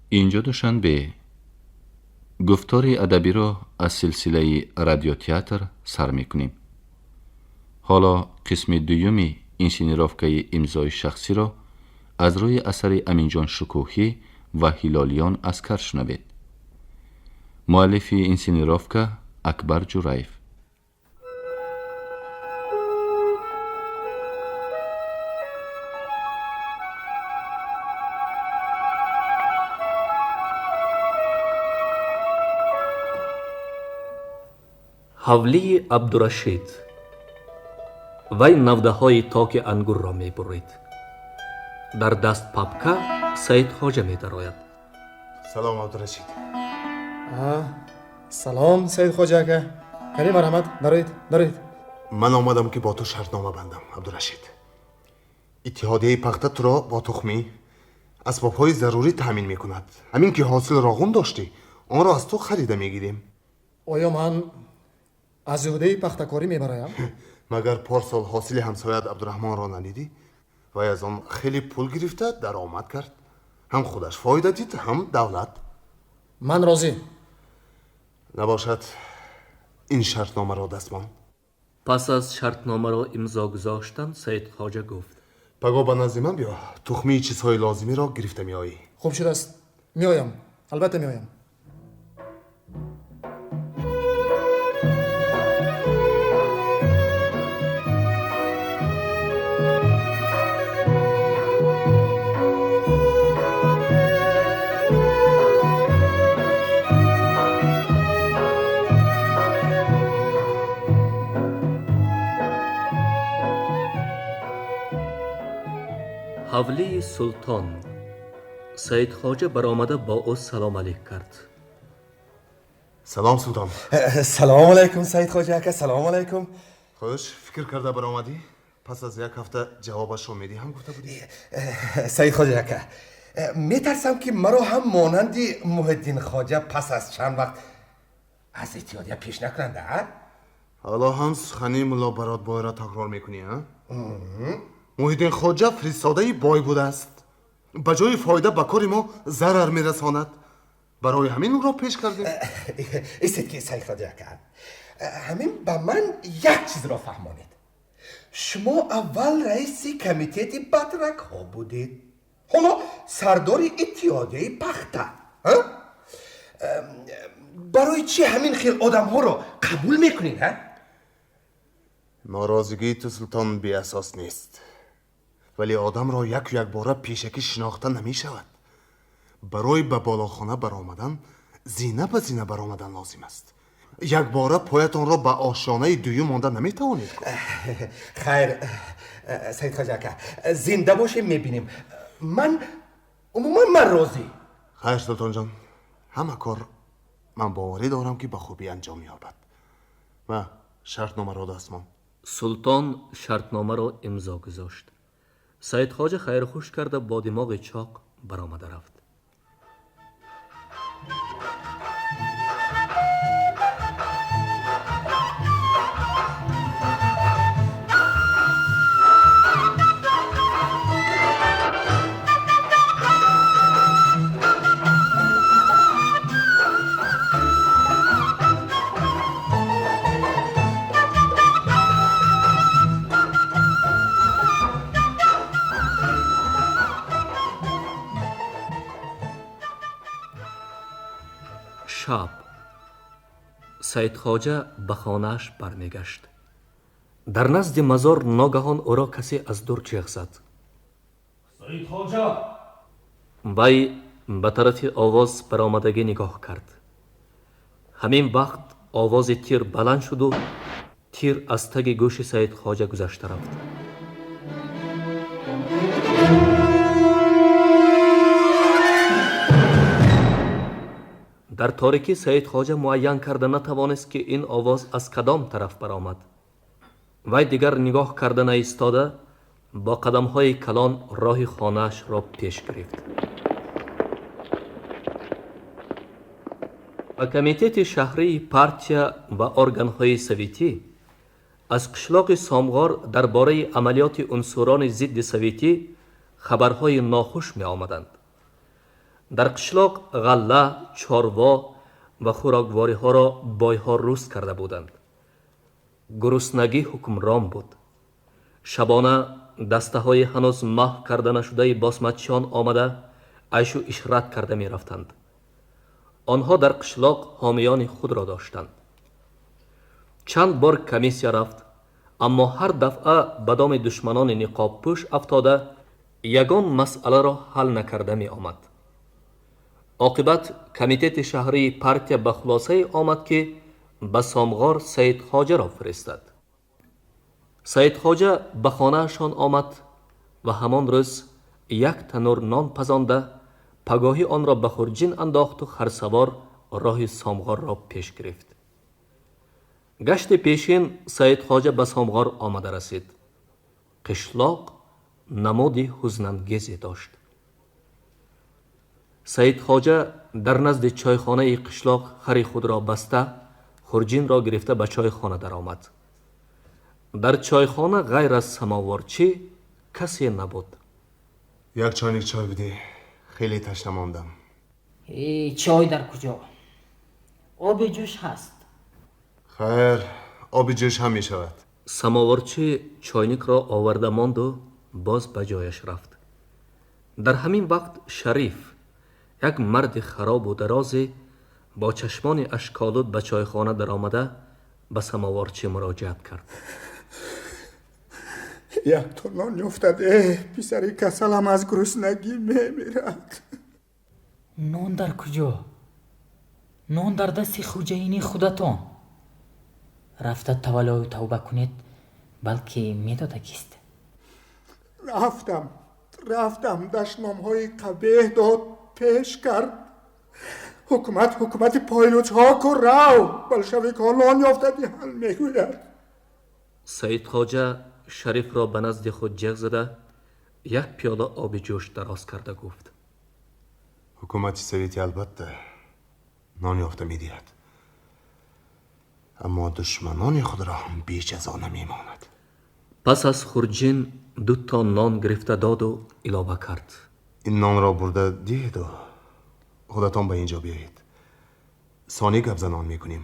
Инҷо Душанбе. Гуфтори адабиро аз силсилаи радиотеатр сар мекунем. Ҳоло қисми дуюми инсценировкаи имзои шахсиро аз рӯи асари Аминҷон Шукӯҳӣ ва Ҳилолиён Аскар шунавед. Муаллифи инсценировка Акбар Ҷураев. Ҳавлии Абдурашид. Вай навдаҳои токи ангурро мебурид. Дар даст папка Саидхоҷа медарояд. Салом, Абдурашид. Салом, Саидхоҷа ака. Кани, марҳамат, дароед, дароед. Ман омадам, ки бо ту шартнома бандам, Абдурашид. Иттиҳодияи пахта туро бо тухмӣ, асбобҳои зарурӣ таъмин мекунад. Ҳамин ки ҳосил роғун доштӣ, онро аз ту харида мегирем. Оё ман аз ӯҳдаи пахтакорӣ мебароям? Магар порсол ҳосили ҳамсояат Абдураҳмонро надидӣ? Вай аз он хеле пул гирифта даромад кард. Ҳам худаш фоида дид, ҳам давлат. Ман розӣ. Набошад, ин шартномаро дастмон. Пас аз шартномаро имзо гузоштан, Саидхоҷа гуфт: Пагоҳ ба назди ман биё, тухмии чизҳои лозимиро гирифта меоӣ. Хуб шудааст, меоям, албатта меоям. Ҳавлии Султон. Саидхоҷа баромада бо ӯ салом алейк кард. Салом, Султон. Салому алайкум, Саидхоҷа ака, салому алайкум. Хуш, фикр карда баромадӣ? Пас аз як ҳафта ҷавобашро медиҳам, гуфта будӣ. Саидхоҷа ака, метарсам, ки маро ҳам монанди Муҳиддин хоҷа пас аз чанд вақт аз иттиҳодия пеш накунанд, а? Ҳоло ҳам сухани мулло Баротбойро такрор мекунӣ, а? Муҳиддин хоҷа фиристодаи бой будааст. Ба ҷои фоида ба кори мо зарар мерасонад. Барои ҳамин ӯро пеш кардем. Истед ки, Саидхоҷа ака, ҳамин ба ман як чизро фаҳмонед. Шумо аввал раиси комитети батракҳо будед, ҳоло сардори иттиҳодияи пахта. Барои чӣ ҳамин хел одамҳоро қабул мекунед, а? Норозигии ту, Султон, беасос нест, вале одамро яку якбора пешакӣ шинохта намешавад. Барои ба болохона баромадан зина ба зина баромадан лозим аст. Якбора поятонро ба ошёнаи дуюм монда наметавонед. Хайр, Саидхоҷа ака, зинда бошем, мебинем. Ман умуман ман розӣ. Хайр, Султонҷон, ҳама кор, ман боварӣ дорам, ки ба хубӣ анҷом меёбад. Ва шартномаро дастмон. Султон шартномаро имзо гузошт. Саидхоҷа хайрхуш карда бо димоғи чоқ баромада рафт. Шаб Саидхоҷа ба хонааш бармегашт. Дар назди мазор ногаҳон ӯро касе аз дур ҷеғ зад. Саидхоҷа! Вай ба тарафи овоз баромадагӣ нигоҳ кард. Ҳамин вақт овози тир баланд шуду тир аз таги гӯши Саидхоҷа гузашта рафт. Дар торикӣ Саидхоҷа муайян карда натавонист, ки ин овоз аз кадом тараф баромад. Вай дигар нигоҳ карда наистода, бо қадамҳои калон роҳи хонаашро пеш гирифт. Ба комитети шаҳрии партия ва органҳои советӣ аз қишлоқи Сомғор дар бораи амалиёти унсурони зидди советӣ хабарҳои нохуш меомаданд. Дар қишлоқ ғалла, чорво ва хӯроквориҳоро бойҳо рӯст карда буданд. Гуруснагӣ ҳукмрон буд. Шабона дастаҳои ҳанӯз маҳв карда нашудаи босмачиён омада айшу ишрат карда мерафтанд. Онҳо дар қишлоқ ҳомиёни худро доштанд. Чанд бор комиссия рафт, аммо ҳар дафъа ба доми душманони ниқобпӯш афтода, ягон масъаларо ҳал накарда меомад. Оқибат комитети шаҳрии партия ба хулосае омад, ки ба Сомғор Саидхоҷаро фиристад. Саидхоҷа ба хонаашон омад ва ҳамон рӯз як танур нон пазонда, пагоҳӣ онро ба хурҷин андохту харсавор роҳи Сомғорро пеш гирифт. Гашти пешин Саидхоҷа ба Сомғор омада расид. Қишлоқ намуди ҳузнангезе дошт. Саидхоҷа дар назди чойхонаи қишлоқ хари худро баста, хурҷинро гирифта ба чойхона даромад. Дар чойхона ғайр аз самоворчӣ касе набуд. Як чойник чой бидеҳ, хеле ташна мондам. Чой дар куҷо? Оби ҷӯш ҳаст. Хайр, оби ҷӯш ҳам мешавад. Самоворчӣ чойникро оварда монду боз ба ҷояш рафт. Дар ҳамин вақт Шариф, як марди харобу дарозе бо чашмони ашколуд ба чойхона даромада, ба самоворчӣ муроҷиат кард. Як то нон ёфтаде, писари касалам аз гуруснагӣ мемирад. Нон дар куҷо? Нон дар дасти хуҷаини худатон. Рафта таваллою тавба кунед, балки медодагист. Рафтам, рафтам, дашномҳои қабеҳ дод, пеш кард. Ҳукумат ҳукумати пойлучҳо ку, рав, болшевикҳо нон ёфта диҳанд, мегӯяд. Саидхоҷа Шарифро ба назди худ ҷеғ зада, як пиёла оби ҷӯш дароз карда гуфт: Ҳукумати советӣ албатта нон ёфта медиҳад, аммо душманони худро ҳам беҷазо намемонад. Пас аз хурҷин дуто нон гирифта доду илова кард: Ин нонро бурда диҳеду худатон ба ин ҷо биёед, сонӣ гапзанон мекунем.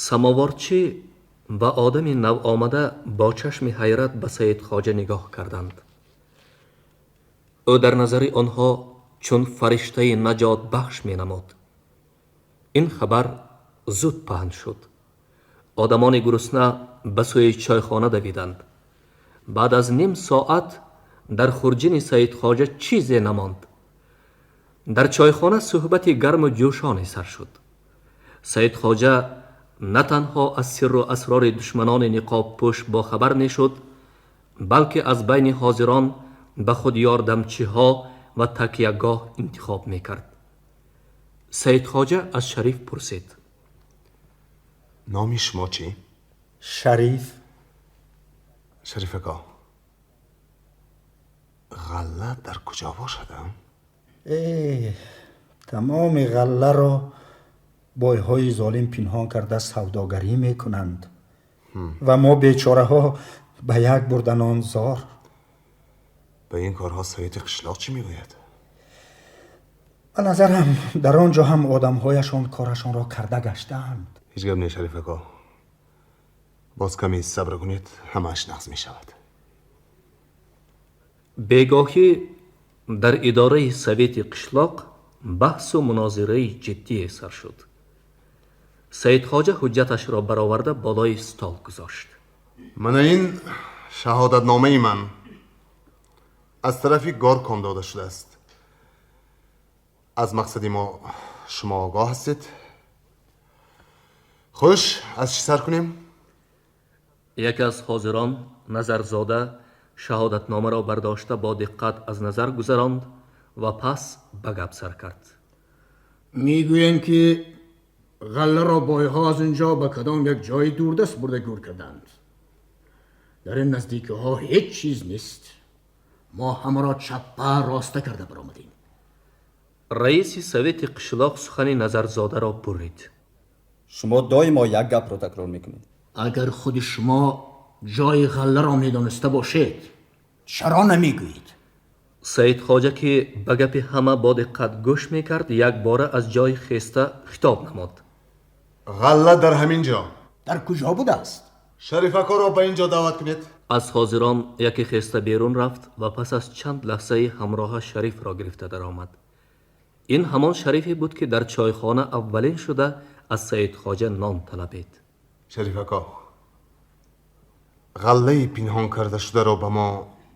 Самоворчӣ ва одами навомада бо чашми ҳайрат ба Саидхоҷа нигоҳ карданд. Ӯ дар назари онҳо чун фариштаи наҷотбахш менамуд. Ин хабар зуд паҳн шуд. Одамони гурусна ба сӯи чойхона давиданд. Баъд аз ним соат дар хурҷини Саидхоҷа чизе намонд. Дар чойхона суҳбати гарму ҷӯшоне сар шуд. Саидхоҷа на танҳо аз сирру асрори душманони ниқобпӯш бохабар мешуд, балки аз байни ҳозирон ба худ ёрдамчиҳо ва такягоҳ интихоб мекард. Саидхоҷа аз Шариф пурсид: Номи шумо чӣ? Шариф. Шариф ака, ғалла дар куҷо бошад? Э, тамоми ғалларо бойҳои золим пинҳон карда савдогарӣ мекунанд ва мо бечораҳо ба як бурда нон зор. Ба ин корҳо совети қишлоқ чӣ мегӯяд? Ба назарам, дар он ҷо ҳам одамҳояшон корашонро карда гаштаанд. Ҳеҷ гап не, Шариф ака, боз каме сабр кунед, ҳамааш нағз мешавад. Бегоҳӣ дар идораи совети қишлоқ баҳсу мунозираи ҷиддие сар шуд. Саидхоҷа ҳуҷҷаташро бароварда болои стол гузошт. Мана ин шаҳодатномаи ман аз тарафи горком дода шудааст. Аз мақсади мо шумо огоҳ ҳастед. Хуш, аз чӣ сар кунем? Яке аз ҳозирон, Назарзода, шаҳодатномаро бардошта бо диққат аз назар гузаронд ва пас ба гап сар кард. Мегӯянд, ки ғалларо бойҳо аз ин ҷо ба кадом як ҷои дурдаст бурда гӯр карданд. Дар ин наздикиҳо ҳеҷ чиз нест. Мо ҳамаро чаппа роста карда баромадем. Раиси совети қишлоқ сухани Назарзодаро бурид. Шумо доимо як гапро такрор мекунед. Агар худи шумо ҷои ғалларо медониста бошед, чаро намегӯед? Саид Хоҷа, ки ба гапи ҳама бо диққат гӯш мекард, якбора аз ҷой хеста хитоб намуд. Ғалла дар ҳамин ҷо. Дар куҷо будааст? Шариф акоро ба ин ҷо даъват кунед. Аз ҳозирон яке хеста берун рафт ва пас аз чанд лаҳзаи ҳамроҳа Шарифро гирифта даромад. Ин ҳамон Шарифе буд, ки дар чойхона аввалин шуда аз Саид Хоҷа нон талабид. Шариф ако, ғаллаи пинҳон карда шударо ба мо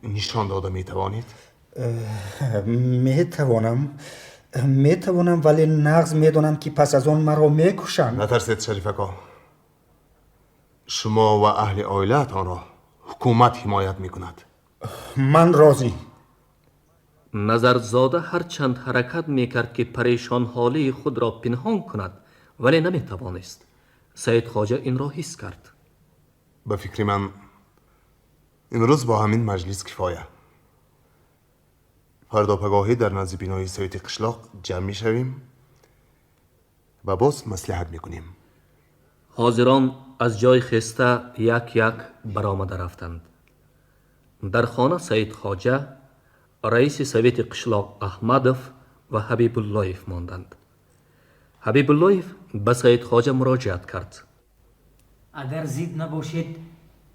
нишон дода метавонед? Метавонам, вале нағз медонам, ки пас аз он маро мекушанд. Натарсед, Шариф ако. Шумо ва аҳли оилаатонро ҳукумат ҳимоят мекунад. Ман розӣ. Назарзода ҳарчанд ҳаракат мекард, ки парешонҳолии худро пинҳон кунад, вале наметавонист. Саид Хоҷа инро ҳис кард. Ба фикри ман, имрӯз бо ҳамин маҷлис кифоя. Фардо пагоҳӣ дар назди бинои совети қишлоқ ҷамъ мешавем ва боз маслиҳат мекунем. Ҳозирон аз ҷой хеста як як баромада рафтанд. Дар хона Саид Хоҷа, раиси совети қишлоқ Аҳмадов ва Ҳабибуллоев монданд. Ҳабибуллоев ба Саид Хоҷа муроҷиат кард. Агар зид набошед,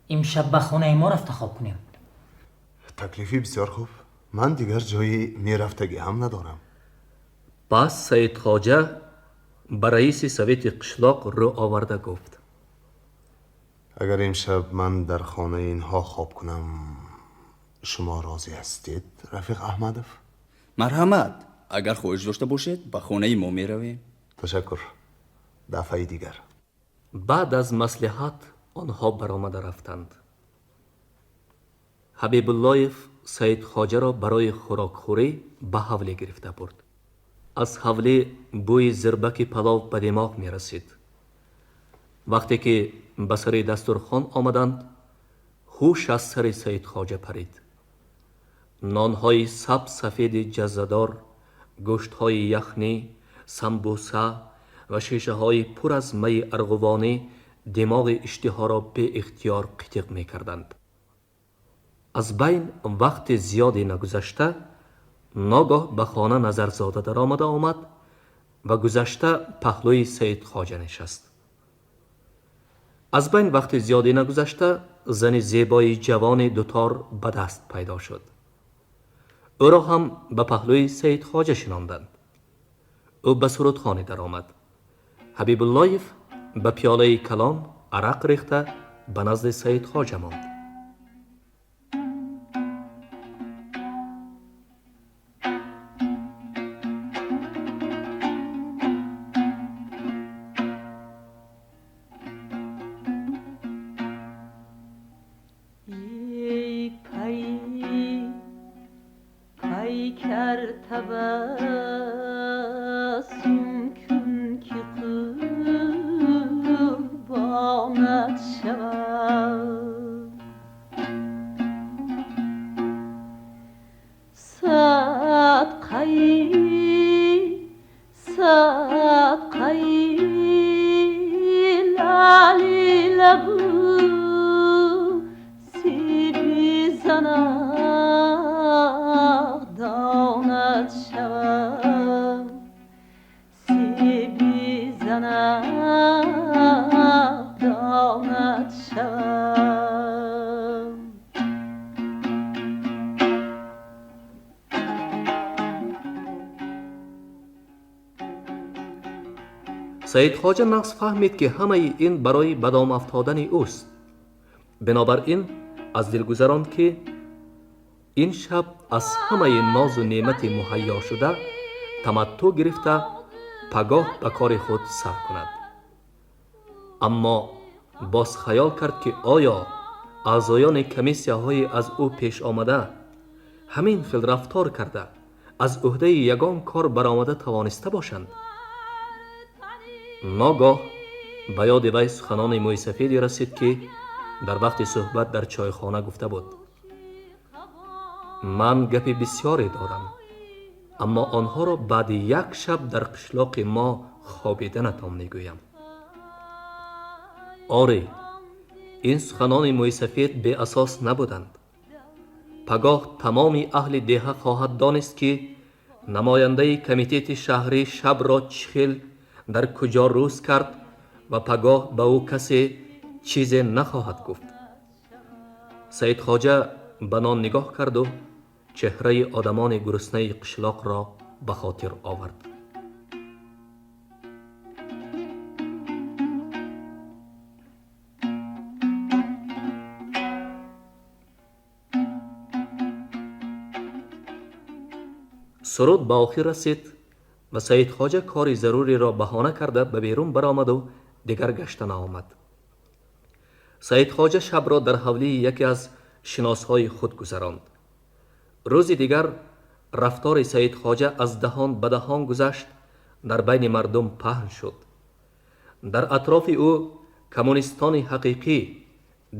имшаб ба хонаи мо рафта хоб кунем. Таклифи бисёр хуб. Ман дигар ҷои мерафтагӣ ҳам надорам. Пас Саид Хоҷа ба раиси совети қишлоқ рӯ оварда гуфт: Агар имшаб ман дар хонаи инҳо хоб кунам, шумо розӣ ҳастед, рафиқ Аҳмадов? Марҳамат, агар хоҳиш дошта бошед, ба хонаи мо меравем. Ташаккур. Дафъаи дигар. Баъд аз маслиҳат онҳо баромада рафтанд. Ҳабибуллоев Саид Хоҷаро барои хӯрокхӯрӣ ба ҳавлӣ гирифта бурд. Аз ҳавлӣ бӯи зирбаки палов ба димоғ мерасид. Вақте ки ба сари дастурхон омаданд, ҳуш аз сари Саид Хоҷа парид. Нонҳои сабз сафеди ҷаззадор, гӯштҳои яхнӣ, самбуса ва шишаҳои пур аз майи арғувонӣ димоғи иштиҳоро беихтиёр қитиқ мекарданд. Аз байн вақти зиёде нагузашта, ногоҳ ба хона Назарзода даромада омад ва гузашта паҳлӯи Саид Хоҷа нишаст. Аз байн вақти зиёде нагузашта, зани зебои ҷавони дутор ба даст пайдо шуд. Ӯро ҳам ба паҳлӯи Саид Хоҷа шинонданд. Ӯ ба сурудхоне даромад. Ҳабибуллоев ба пиёлаи калон арақ рехта ба назди Саид Хоҷа монд. Саид Хоҷа нағз фаҳмид, ки ҳамаи ин барои ба дом афтодани ӯст. Бинобар ин аз дил гузаронд, ки ин шаб аз ҳамаи нозу неъмати муҳайё шуда таматтӯъ гирифта пагоҳ ба кори худ сар кунад. Аммо боз хаёл кард, ки оё аъзоёни комиссияҳои аз ӯ пеш омада ҳамин хел рафтор карда аз ӯҳдаи ягон кор баромада тавониста бошанд? Ногоҳ ба ёди вай суханони мӯйсафеде расид, ки дар вақти суҳбат дар чойхона гуфта буд: ман гапи бисёре дорам, аммо онҳоро баъди як шаб дар қишлоқи мо хобиданатон мегӯям. Оре, ин суханони мӯйсафед беасос набуданд. Пагоҳ тамоми аҳли деҳа хоҳад донист, ки намояндаи комитети шаҳрӣ шабро чӣ хел дар куҷо рӯз кард ва пагоҳ ба ӯ касе чизе нахоҳад гуфт. Саидхоҷа ба нон нигоҳ карду чеҳраи одамони гуруснаи қишлоқро ба хотир овард. Суруд ба охир расид ва Саидхоҷа кори заруриро баҳона карда ба берун баромаду дигар гашта наомад. Саидхоҷа шабро дар ҳавлии яке аз шиносҳои худ гузаронд. Рӯзи дигар рафтори Саидхоҷа аз даҳон ба даҳон гузашт, дар байни мардум паҳн шуд. Дар атрофи ӯ коммунистони ҳақиқӣ,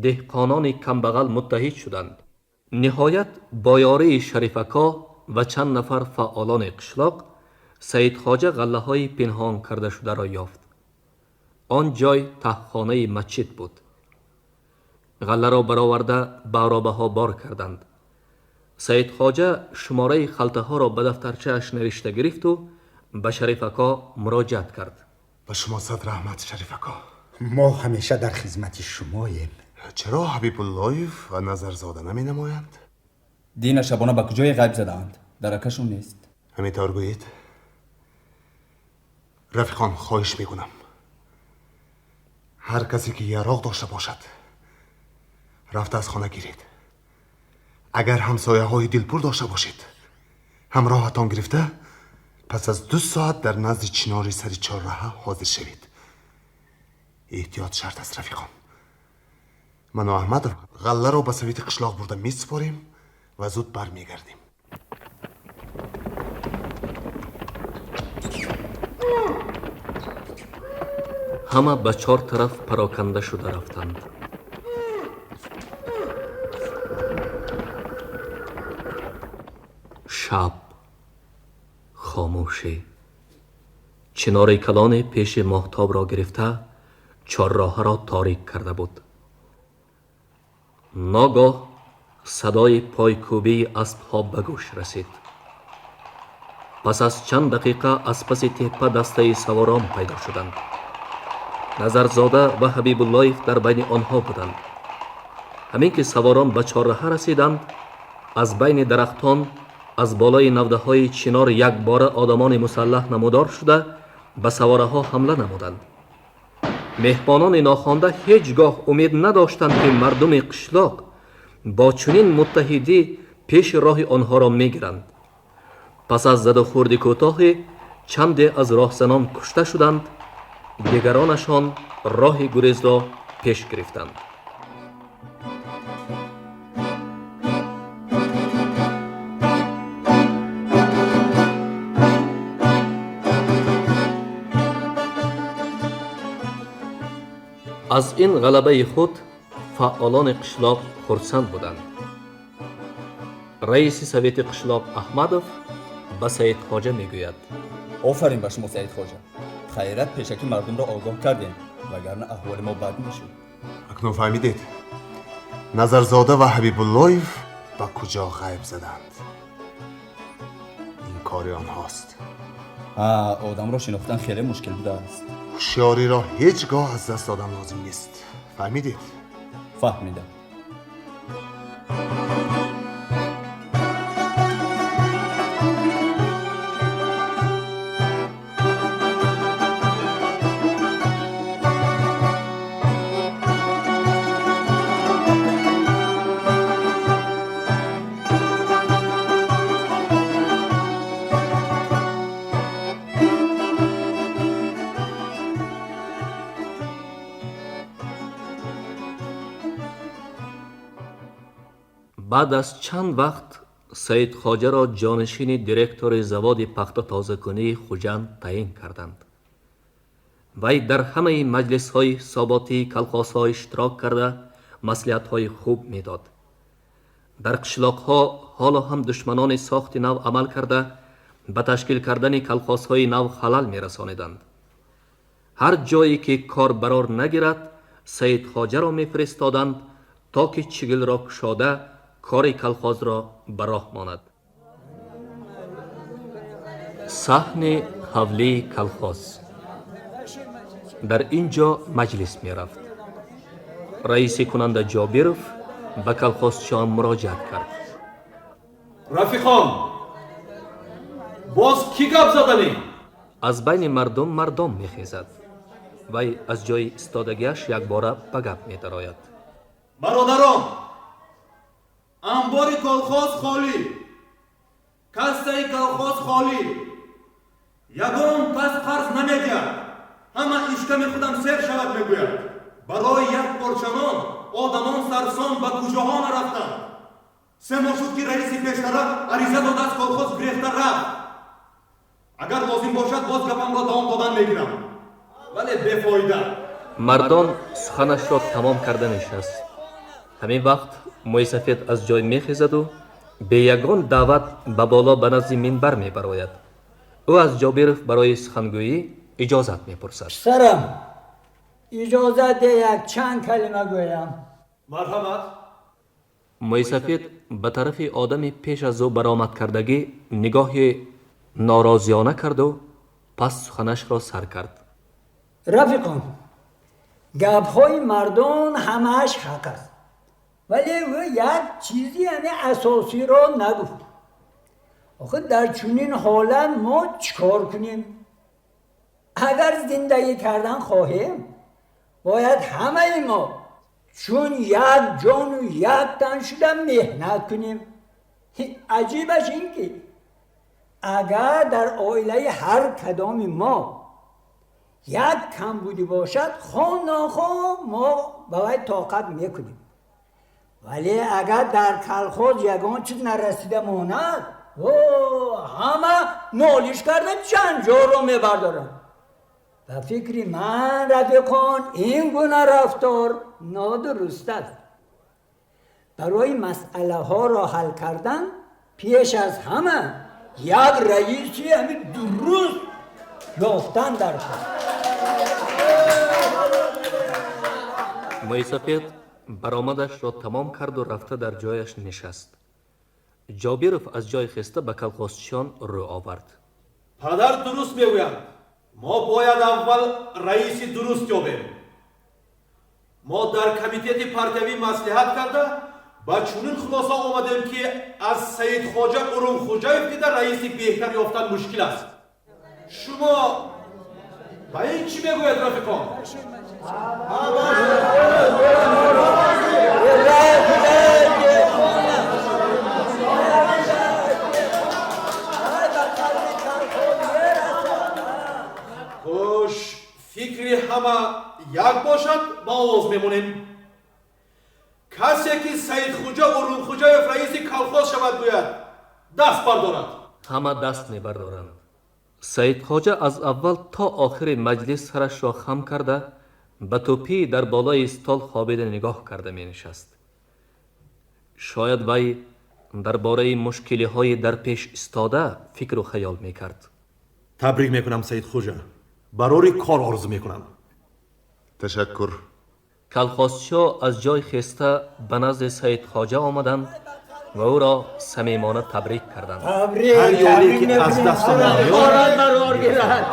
деҳқонони камбағал муттаҳид шуданд. Ниҳоят бо ёрии Шарифако ва чанд нафар фаъолони қишлоқ Саидхоҷа ғаллаҳои пинҳон карда шударо ёфт. Он ҷой таҳхонаи масҷид буд. Ғалларо бароварда ба аробаҳо бор карданд. Саидхоҷа шумораи халтаҳоро ба дафтарчааш навишта гирифту ба Шарифако муроҷиат кард. Ба шумо сад раҳмат, Шарифако. Мо ҳамеша дар хизмати шумоем. Чаро Ҳабибуллоев ва Назарзода наменамоянд? Дина шабона ба куҷое ғайб задаанд? Даракашон нест. Ҳамин тавр гӯед. Рафиқон, хоҳиш мекунам, ҳар касе ки яроқ дошта бошад, рафта аз хона гиред. Агар ҳамсояҳои дилпур дошта бошед, ҳамроҳатон гирифта пас аз 2 соат дар назди чинори сари чорраҳа ҳозир шавед. Эҳтиёт шарт аст, рафиқон. Ману Аҳмадов ғалларо ба совети қишлоқ бурда месупорем ва зуд бармегардем. Ҳама ба чор тараф пароканда шуда рафтанд. Шаб, хомӯшӣ. Чинори калоне пеши моҳтобро гирифта чорроҳаро торик карда буд. Ногоҳ садои пойкӯбии аспҳо ба гӯш расид. Пас аз чанд дақиқа аз паси теппа дастаи саворон пайдо шуданд. Назарзода ва Ҳабибуллоев дар байни онҳо буданд. Ҳамин ки саворон ба чорраҳа расиданд, аз байни дарахтон аз болои навдаҳои чинор якбора одамони мусаллаҳ намудор шуда ба савораҳо ҳамла намуданд. Меҳмонони нохонда ҳеҷ гоҳ умед надоштанд, ки мардуми қишлоқ бо чунин муттаҳидӣ пеши роҳи онҳоро мегиранд. Пас аз задухӯрди кӯтоҳе чанде аз роҳзанон кушта шуданд, дигаронашон роҳи гурезро пеш гирифтанд. Аз ин ғалабаи худ фаъолони қишлоқ хурсанд буданд. Раиси совети қишлоқ Аҳмадов ба Саидхоҷа мегӯяд: Офарин ба шумо, Саидхоҷа. Хайрат пешакӣ мардумро огоҳ кардем, вагарна аҳволи мо бад мешуд. Акнун фаҳмидед, Назарзода ва Ҳабибуллоев ба куҷо ғайб заданд. Ин кори онҳост. Одамро шинохтан хеле мушкил будааст. Ҳушёриро ҳеҷ гоҳ аз даст додан лозим нест. Фаҳмидед? Фаҳмидам. Баъд аз чанд вақт Саидхоҷаро ҷонишини директори заводи пахтатозакунии Хуҷанд таъин карданд. Вай дар ҳамаи маҷлисҳои ҳисоботии колхозҳо иштирок карда маслиҳатҳои хуб медод. Дар қишлоқҳо ҳоло ҳам душманони сохти нав амал карда ба ташкил кардани колхозҳои нав халал мерасониданд. Ҳар ҷое ки кор барор нагирад, Саидхоҷаро мефиристоданд, то ки чигилро кушода Кори колхозро ба роҳ монад. Саҳни ҳавлии колхоз. Дар ин ҷо маҷлис мерафт. Раиси кунанда Ҷобиров ба колхозчиён муроҷиат кард. Рафиқон, боз кӣ гап заданӣ? Аз байни мардум мардом мехезад. Вай аз ҷои истодагиаш якбора ба гап медарояд. Бародарон, анбори колхоз холӣ, кассаи колхоз холӣ, ягон кас қарз намедиҳад, ҳама ишками худам сер шавад мегӯяд. Барои як порчанон одамон сарсон ба куҷоҳо нарафтанд. 3 моҳ шуд, ки раиси пештара ариза дода аз колхоз гирехта рафт. Агар лозим бошад, боз гапамро давом додан мегирам, вале бефоида. Мардон суханашро тамом карда нишаст. Ҳамин вақт мӯйсафед аз ҷой мехезаду бе ягон даъват ба боло ба назди минбар мебарояд. Ӯ аз Ҷобиров барои сухангӯӣ иҷозат мепурсад. Писарам, иҷозат деҳ як чанд калима гӯям. Марҳамат. Мӯйсафед ба тарафи одами пеш аз ӯ баромадкардагӣ нигоҳи норозиёна карду пас суханашро сар кард. Рафиқон, гапҳои мардон ҳамааш ҳақ аст, вале ӯ як чизи ҳами асосиро нагуфт. Охир дар чунин ҳолат мо чӣ кор кунем? Агар зиндагӣ кардан хоҳем, бояд ҳамаи мо чун як ҷону як тан шуда меҳнат кунем. Аҷибаш ин ки агар дар оилаи ҳар кадоми мо як камбудӣ бошад, хоҳ нохоҳ мо ба вай тоқат мекунем. Вале агар дар колхоз ягон чиз нарасида монад, ҳама нолиш карда ҷанҷолро мебардоранд. Ба фикри ман, рафиқон, ин гуна рафтор нодуруст аст. Барои масъалаҳоро ҳал кардан пеш аз ҳама як раиси ҳамин дуруст ёфтан дар кор. Мӯйсафед баромадашро тамом карду рафта дар ҷояш нишаст. Ҷобиров аз ҷой хеста ба колхозчиён рӯ овард. Падар дуруст мегӯянд. Мо бояд аввал раиси дуруст ёбем. Мо дар комитети партиявӣ маслиҳат карда ба чунин хулоса омадем, ки аз Саидхоҷа Урунхуҷаев дида раиси беҳтар ёфтан мушкил аст. Шумо ба ин чӣ мегӯяд, рафиқон? Хуш, фикри ҳама як бошад, ба овоз мемонем. Касе ки Саидхуҷа Урунхуҷаев раиси колхоз шавад гӯяд, даст бардорад. Ҳама даст мебардоранд. Саидхоҷа аз аввал то охири маҷлис сарашро хам карда ба тӯпӣ дар болои стол хобида нигоҳ карда менишаст. Шояд вай дар бораи мушкилиҳои дар пеш истода фикру хаёл мекард. Табрик мекунам, Саидхоҷа. Барори кор орзу мекунам. Ташаккур. Колхозчиҳо аз ҷой хеста ба назди Саидхоҷа омаданд ва ӯро самимона табрик карданд. Ҳар ёре ки аз дастамон меояд.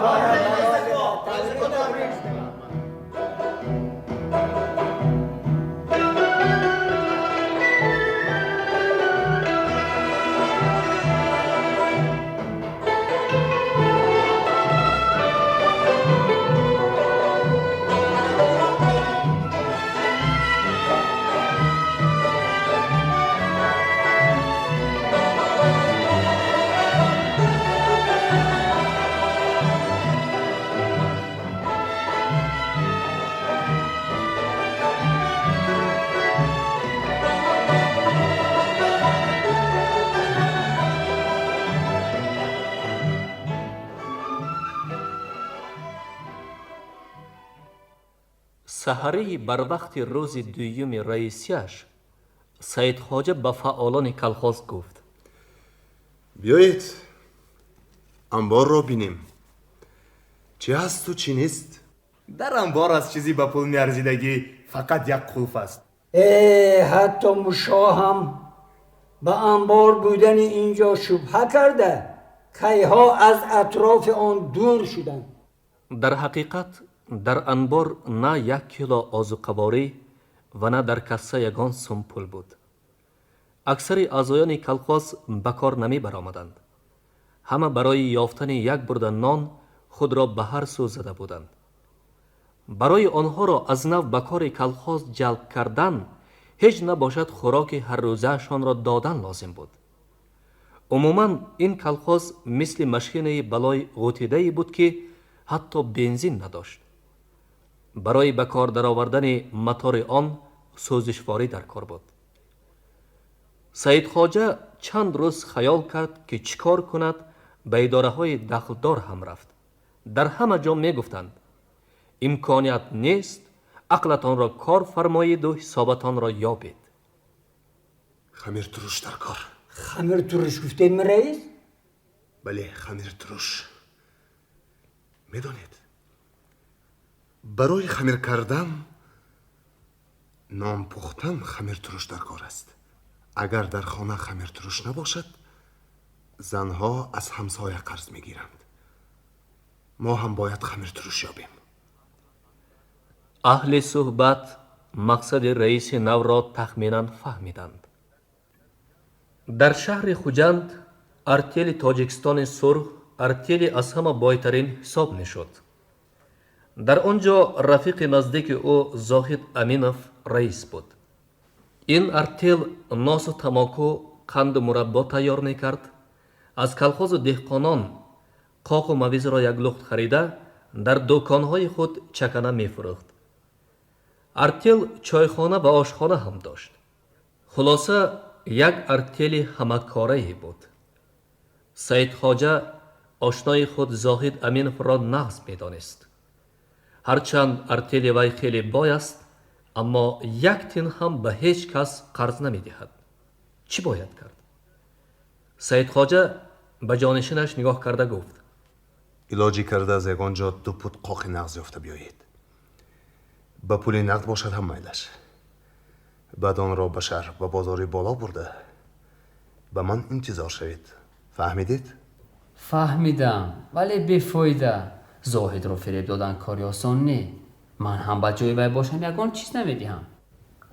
Саҳарии барвақти рӯзи дуюми раисияш Саидхоҷа ба фаъолони колхоз гуфт: биёед анборро бинем, чӣ ҳасту чӣ нест. Дар анбор аз чизи ба пул меарзидагӣ фақат як қулф аст. Э, ҳатто мушо ҳам Ба анбор будани ин ҷо шубҳа карда, кайҳо аз атрофи он дур шуданд. Дар ҳақиқат, дар анбор на як кило озуқаворӣ ва на дар касса ягон сум пул буд. Аксари аъзоёни колхоз ба кор намебаромаданд. Ҳама барои ёфтани як бурда нон худро ба ҳар сӯ зада буданд. Барои онҳоро аз нав ба кори колхоз ҷалб кардан, ҳеҷ набошад, хӯроки ҳаррӯзаашонро додан лозим буд. Умуман, ин колхоз мисли машинаи ба лой ғӯтидае буд, ки ҳатто бензин надошт. Барои ба кор даровардани мотори он сӯзишворӣ дар кор буд. Саидхоҷа чанд рӯз хаёл кард, ки чӣ кор кунад. Ба идораҳои дахлдор ҳам рафт. Дар ҳама ҷо мегуфтанд: имконият нест, ақлатонро кор фармоеду ҳисобатонро ёбед. Хамиртуруш дар кор. Хамиртуруш гуфтедми, раис? Бале, хамиртуруш. Медонед, барои хамир кардан, нон пухтан хамиртуруш дар кор аст. Агар дар хона хамиртуруш набошад, занҳо аз ҳамсоя қарз мегиранд. Мо ҳам бояд хамиртуруш ёбем. Аҳли суҳбат мақсади раиси навро тахминан фаҳмиданд. Дар шаҳри Хуҷанд артели Тоҷикистони сурх артели аз ҳама бойтарин ҳисоб мешуд. Дар он ҷо рафиқи наздики ӯ Зоҳид Аминов раис буд. Ин артел носу тамоку, қанду мураббо тайёр мекард, аз колхозу деҳқонон қоқу мавизро як лухт харида, дар дуконҳои худ чакана мефурӯхт. Артел чойхона ва ошхона ҳам дошт. Хулоса, як артели ҳамакорае буд. Саидхоҷа ошнои худ Зоҳид Аминовро нағз медонист. Ҳарчанд артели вай хеле бой аст, аммо як тин ҳам ба ҳеҷ кас қарз намедиҳад. Чӣ бояд кард? Саидхоҷа ба ҷонишинаш нигоҳ карда гуфт: Илоҷӣ карда аз ягон ҷо ду пут қоқи нағз ёфта биёед. Ба пули нақд бошад ҳам майлаш. Баъд онро ба шаҳр, ба бозори боло бурда, ба ман интизор шавед. Фаҳмидед? Фаҳмидам, вале бефоида. Зоҳидро фиреб додан кори осон не. Ман ҳам ба ҷои вай бошам, ягон чиз намедиҳам.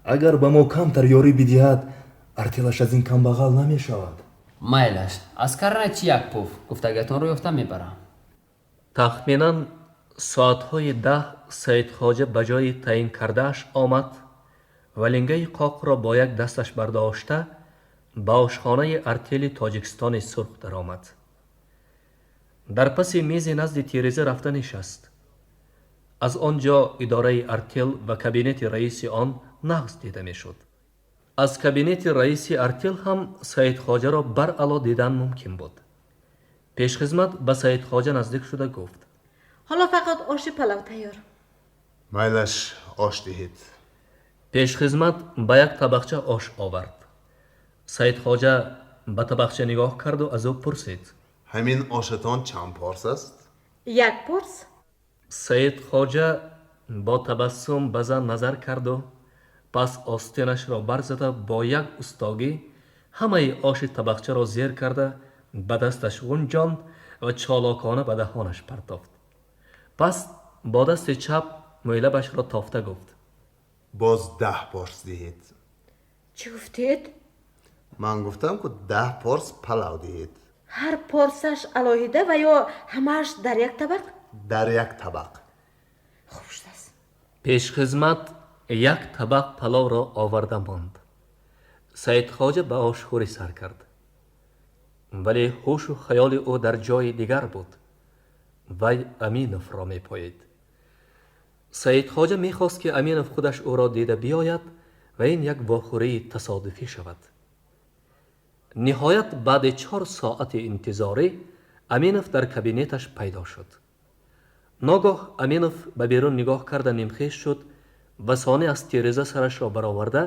Агар ба мо камтар ёрӣ бидиҳад, артелаш аз ин камбағал намешавад. Майлаш, аз карначи як пуф гуфтагиатонро ёфта мебарам. Тахминан соатҳои 10 Саидхоҷа ба ҷои таъин кардааш омад ва лингаи қоқро бо як дасташ бардошта, ба ошхонаи артели Тоҷикистони сурх даромад. Дар паси мези назди тиреза рафта нишаст. Аз он ҷо идораи артел ва кабинети раиси он нағз дида мешуд. Аз кабинети раиси артел ҳам Саидхоҷаро баръало дидан мумкин буд. Пешхизмат ба Саидхоҷа наздик шуда гуфт: Ҳоло фақат оши палав тайёр. Майлаш, ош диҳед. Пешхизмат ба як табақча ош овард. Саидхоҷа ба табақча нигоҳ карду аз ӯ пурсид: Ҳамин ошатон чанд порс аст? Як порс. Саидхоҷа бо табассум ба зан назар карду пас остинашро барзада, бо як устогӣ ҳамаи оши табақчаро зер карда, ба дасташ ғунҷонд ва чолокона ба даҳонаш партофт. Пас бо дасти чап мӯйлабашро тофта гуфт: Боз 10 порс диҳед. Чӣ гуфтед? Ман гуфтам, ку 10 порс палав диҳед. Ҳар порсаш алоҳида ва ё ҳамааш дар як табақ? Дар як табақ. Хуб шудааст. Пешхизмат як табақ паловро оварда монд. Саидхоҷа ба ошхӯрӣ сар кард, вале ҳушу хаёли ӯ дар ҷои дигар буд. Вай Аминовро мепоид. Саидхоҷа мехост, ки Аминов худаш ӯро дида биёяд ва ин як вохӯрии тасодуфӣ шавад. Ниҳоят, баъди 4 соати интизорӣ Аминов дар кабинеташ пайдо шуд. Ногоҳ Аминов ба берун нигоҳ карда нимхез шуд ва сонӣ аз тиреза сарашро бароварда,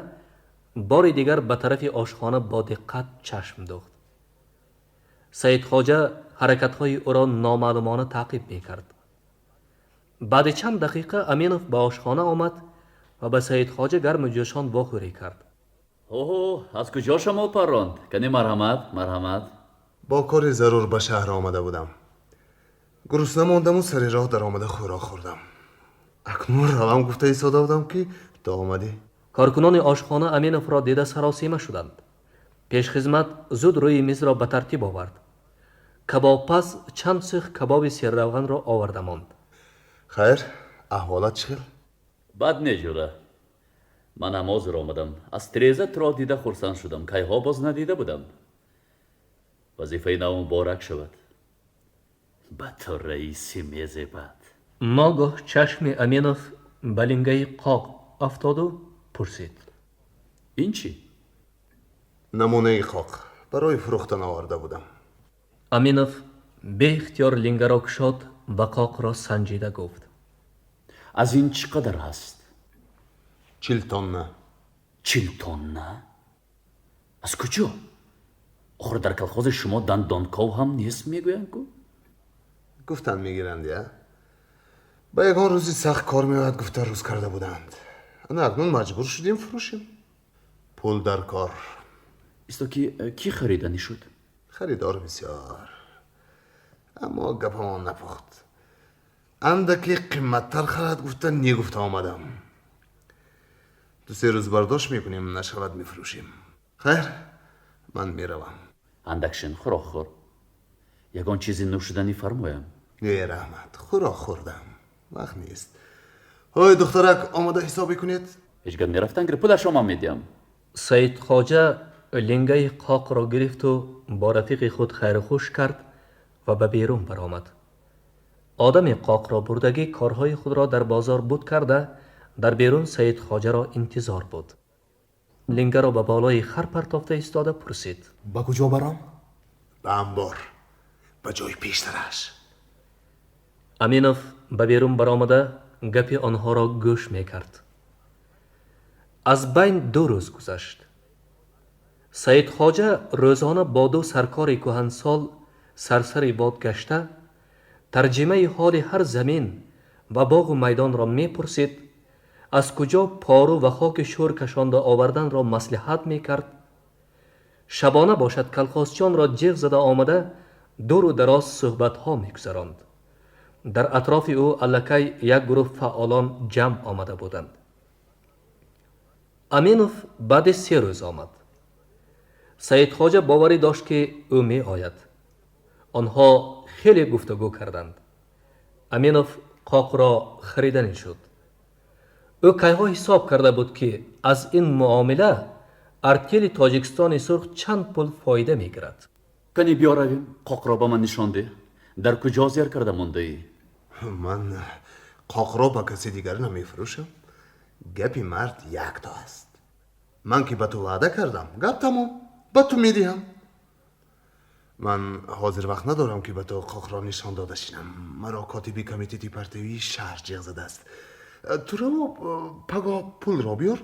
бори дигар ба тарафи ошхона бо диққат чашм дӯхт. Саидхоҷа ҳаракатҳои ӯро номаълумона таъқиб мекард. Баъди чанд дақиқа Аминов ба ошхона омад ва ба Саидхоҷа гарму ҷӯшон вохӯрӣ кард. Оҳо, аз куҷо шамол парронд? Кани марҳамат, марҳамат. Бо кори зарур ба шаҳр омада будам. Гурусна мондаму сари роҳ даромада хӯрок хӯрдам. Акнун равам гуфта истода будам, ки ту омадӣ. Коркунони ошхона Аминовро дида саросима шуданд. Пешхизмат зуд рӯи мизро ба тартиб овард. Кабобпаз чанд сех кабоби серравғанро оварда монд. Хайр, аҳволат чӣ хел? Бад не, ҷура. Ман ҳам ҳозир омадам. Аз тиреза туро дида хурсанд шудам. Кайҳо боз надида будам. Вазифаи нав муборак шавад. Ба ту раиси мезебад. Ногоҳ чашми Аминов ба лингаи қоқ афтоду пурсид: Ин чӣ? Намунаи қоқ. Барои фурӯхтан оварда будам. Аминов беихтиёр лингаро кушод ва қоқро санҷида гуфт: Аз ин чӣ қадар ҳаст? 40 тонна. 40 тонна? Аз куҷо? Охир дар колхози шумо дандонков ҳам нест, мегӯянд ку? Гуфтанд мегиранд, я? Ба ягон рӯзи сахт кор меояд гуфта рӯз карда буданд. Ана акнун маҷбур шудем фурӯшем. Пул дар кор. Исто, ки кӣ хариданӣ шуд? Харидор бисёр, аммо гапамон напухт. Андаке қимматтар харад гуфта негуфта омадам. Ду-се рӯз бардошт мекунем, нашавад мефурӯшем. Хайр, ман меравам. Андак шин, хӯрок хӯр. Ягон чизи нӯшиданӣ фармоям? Не, раҳмат, хӯрок хӯрдам, вақт нест. Ҳой, духтарак, омода ҳисобе кунед. Ҳеҷ гап нерафтан гир, пулашро ман медиҳам. Саидхоҷа лингаи қоқро гирифту бо рафиқи худ хайрухуш кард ва ба берун баромад. Одами қоқро бурдагӣ корҳои худро дар бозор буд карда, дар берун Саидхоҷаро интизор буд. Лингаро ба болои хар партофта истода пурсид: Ба куҷо барам? Ба амбор, ба ҷои пештараш. Аминов ба берун баромада гапи онҳоро гӯш мекард. Аз байн 2 рӯз гузашт. Саидхоҷа рӯзона бо ду саркори кӯҳансол сарсари бод гашта, тарҷимаи ҳоли ҳар замин ва боғу майдонро мепурсид, аз куҷо пору ва хоки шӯр кашонда оварданро маслиҳат мекард. Шабона бошад калхозчонро ҷиғ зада омада дуру дароз суҳбатҳо мегузаронд. Дар атрофи ӯ аллакай як гурӯҳ фаъолон ҷамъ омада буданд. Аминов баъди 3 рӯз омад. Саидхоҷа боварӣ дошт, ки ӯ меояд. Онҳо хеле гуфтугӯ карданд. Аминов қоқро хариданӣ шуд. Ӯ кайҳо ҳисоб карда буд, ки аз ин муомила артели Тоҷикистони сурх чанд пул фоида мегирад. Кани биё равем, қоқро ба ман нишон деҳ. Дар куҷо зер карда мондаӣ? Ман қоқро ба каси дигар намефурӯшам. Гапи мард якто аст. Ман ки ба ту ваъда кардам, гап тамом, ба ту медиҳам. Ман ҳозир вақт надорам, ки ба ту қоқро нишон дода шинам. Маро котиби комитети партиявии шаҳр ҷиғ задааст. Ту раво, пагоҳ пулро биёр,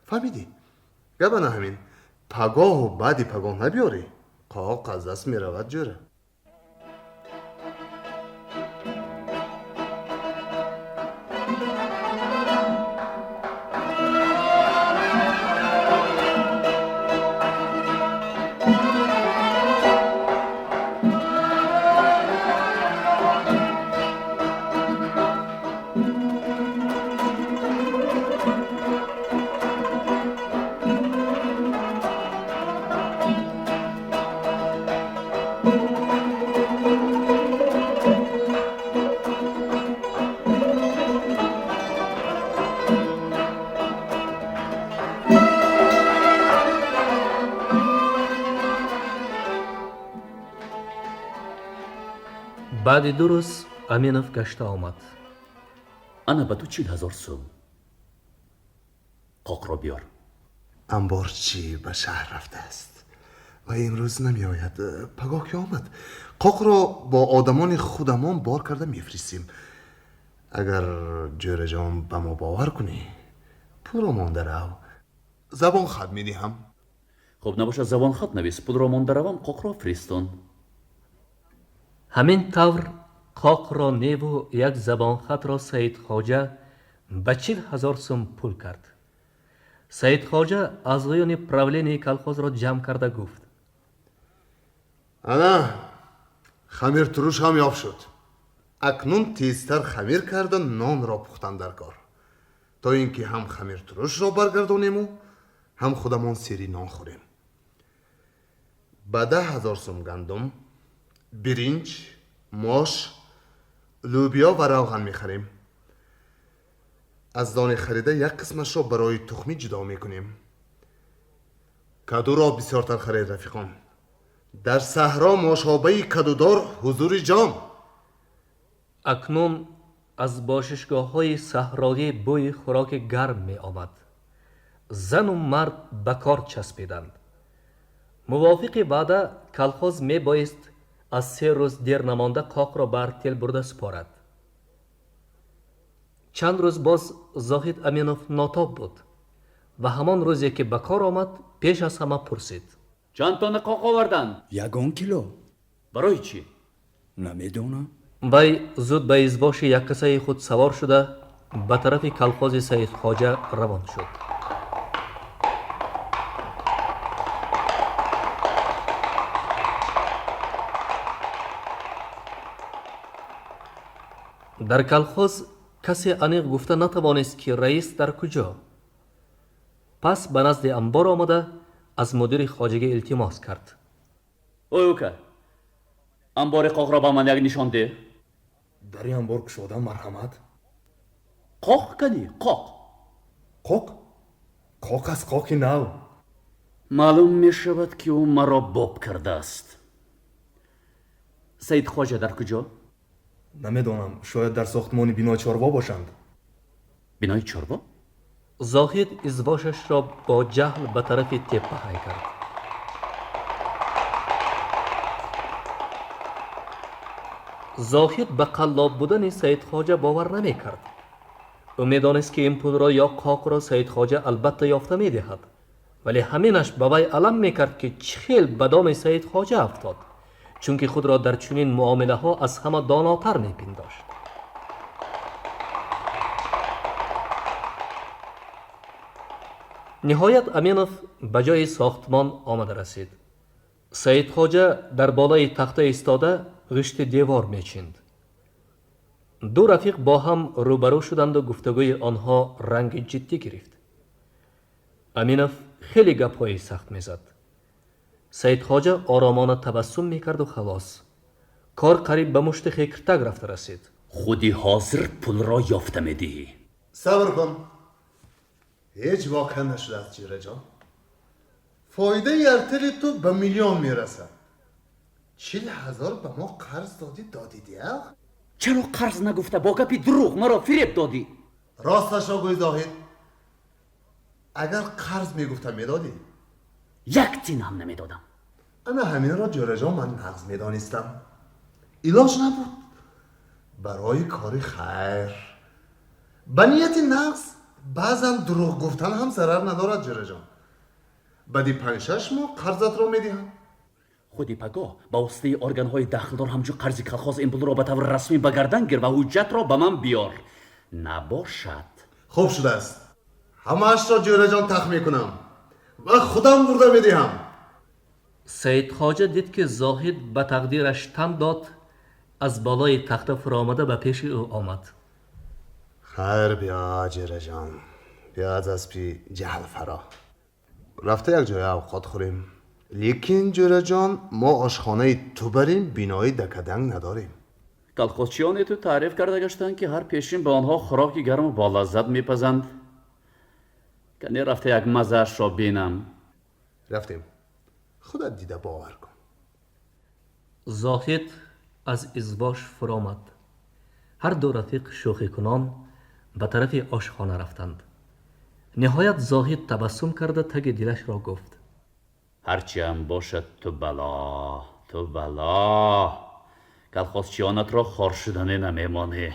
фаҳмидӣ? Гап ана ҳамин. Пагоҳу баъди пагоҳ набиёрӣ, қоқ аз даст меравад, ҷӯра. Баъди 2 рӯз Аминов гашта омад. Ана ба ту 40 000 сум. Қоқро биёр. Амборчӣ ба шаҳр рафтааст ва имрӯз намеояд. Пагоҳ ки омад, қоқро бо одамони худамон бор карда мефиристем. Агар ҷӯраҷон ба мо бовар кунӣ, пулро монда рав. Забон хат медиҳам. Хуб набошад, забон хат навис. Пулро монда равам, қоқро фиристон. Ҳамин тавр қоқро неву як забонхатро Саидхоҷа ба 40 000 сум пул кард. Саидхоҷа аъзоёни правленияи колхозро ҷамъ карда гуфт: Ана, хамиртуруш ҳам ёфт шуд. Акнун тезтар хамир карда нонро пухтан дар кор, то ин ки ҳам хамиртурушро баргардонему, ҳам худамон сери нон хӯрем. Ба 10 000 сум гандум, биринҷ, мош, лӯбиё ва равған мехарем. Аз дони харида як қисмашро барои тухмӣ ҷудо мекунем. Кадуро бисёртар харед, рафиқон. Дар саҳро мошобаи кадудор ҳузури ҷон. Акнун аз бошишгоҳҳои саҳроӣ бӯи хӯроки гарм меомад. Зану мард ба кор часпиданд. Мувофиқи ваъда, колхоз мебоист аз 3 рӯз дер намонда қоқро ба артел бурда супорад. Чанд рӯз боз Зоҳид Аминов нотоб буд ва ҳамон рӯзе ки ба кор омад, пеш аз ҳама пурсид: Чанд тонна қоқ оварданд? Ягон кило. Барои чӣ? Намедонам. Вай зуд ба извоши яккасаи худ савор шуда, ба тарафи колхози Саидхоҷа равон шуд. Дар колхоз касе аниқ гуфта натавонист, ки раис дар куҷо. Пас ба назди амбор омада, аз мудири хоҷагӣ илтимос кард: Ой, ука, амбори қоқро ба ман як нишон деҳ. Дари амбор кушодам, марҳамат. Қоқ кани, қоқ? Қоқ? Қоқ аст, қоқи нав. Маълум мешавад, ки ӯ маро боб кардааст. Саидхоҷа дар куҷо? Намедонам, шояд дар сохтмони бинои чорво бошанд. Бинои чорво? Зоҳид извошашро бо ҷаҳл ба тарафи теппа ҳай кард. Зоҳид ба қаллоб будани Саидхоҷа бовар намекард. Ӯ медонист, ки ин пулро ё қоқро Саидхоҷа албатта ёфта медиҳад, вале ҳаминаш ба вай алам мекард, ки чӣ хел ба доми Саидхоҷа афтод, чунки худро дар чунин муомилаҳо аз ҳама донотар мепиндошт. Ниҳоят Аминов ба ҷои сохтмон омада расид. Саидхоҷа дар болои тахта истода, ғишти девор мечинд. Ду рафиқ бо ҳам рӯбарӯ шуданду гуфтугӯи онҳо ранги ҷиддӣ гирифт. Аминов хеле гапҳои сахт мезад. Саидхоҷа оромона табассум мекарду халос. Кор қариб ба мушти хекиртак рафта расид. Худи ҳозир пулро ёфта медиҳӣ. Сабр кун, ҳеҷ воқеа нашудааст, ҷираҷон. Фоидаи артели ту ба миллион мерасад. 40 000 ба мо қарз додӣ, додидия. Чаро қарз нагуфта, бо гапи дурӯғ маро фиреб додӣ? Росташро гӯй, Зоҳид, агар қарз мегуфтам, медодӣ? Як тин ҳам намедодам. Ана ҳаминро, ҷӯраҷон, ман нағз медонистам. Илоҷ набуд, барои кори хайр, ба нияти нағз баъзан дурӯғ гуфтан ҳам зарар надорад, ҷӯраҷон. Баъди 5-6 моҳ қарзатро медиҳам. Худи пагоҳ ба воситаи органҳои дахлдор ҳамчун қарзи колхоз ин пулро ба таври расмӣ ба гардан гир ва ҳуҷҷатро ба ман биёр. Набошад. Хуб шудааст, ҳамаашро, ҷӯраҷон, тах мекунам ва худам бурда медиҳам. Саидхоҷа дид, ки Зоҳид ба тақдираш тан дод, аз болои тахта фуромада, ба пеши ӯ омад. Хайр, биё, ҷӯраҷон, биё, аз аспи ҷаҳл фаро рафта, як ҷоя авқот хӯрем. Лекин, ҷӯраҷон, мо ошхонаи ту барин бинои дакаданг надорем. Колхозчиёне ту таъриф карда гаштанд, ки ҳар пешин ба онҳо хӯроки гарму болаззат мепазанд. Кане рафта як мазаашро бинам. Рафтем, худат дида бовар кун. Зоҳид аз извош фуромад. Ҳар ду рафиқ шӯхикунон ба тарафи ошхона рафтанд. Ниҳоят Зоҳид табассум карда, таги дилашро гуфт: Ҳарчиам бошад, ту бало, ту бало, колхозчиёнатро хор шудане намемонӣ.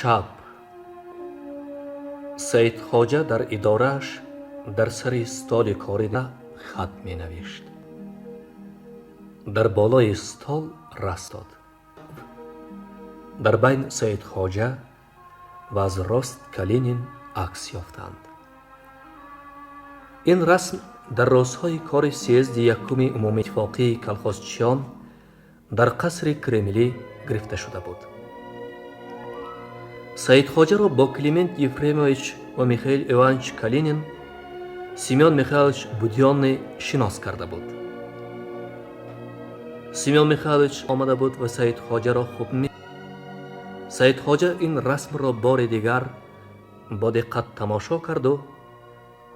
Шаб Саидхоҷа дар идорааш дар сари столи корӣ хат менавишт. Дар болои стол раст дод. Дар байн Саидхоҷа ва аз рост Калинин акс ёфтанд. Ин расм дар рӯзҳои кори съезди якуми умумииттифоқии колхозчиён дар қасри Кремлӣ гирифта шуда буд. Саидхоҷаро бо Климент Ефремович ва Михаил Иванович Калинин Семён Михайлович Будённый шинос карда буд. Семён Михайлович омада буд ва Саидхоҷаро хуб Саидхоҷа ин расмро бори дигар бо диққат тамошо карду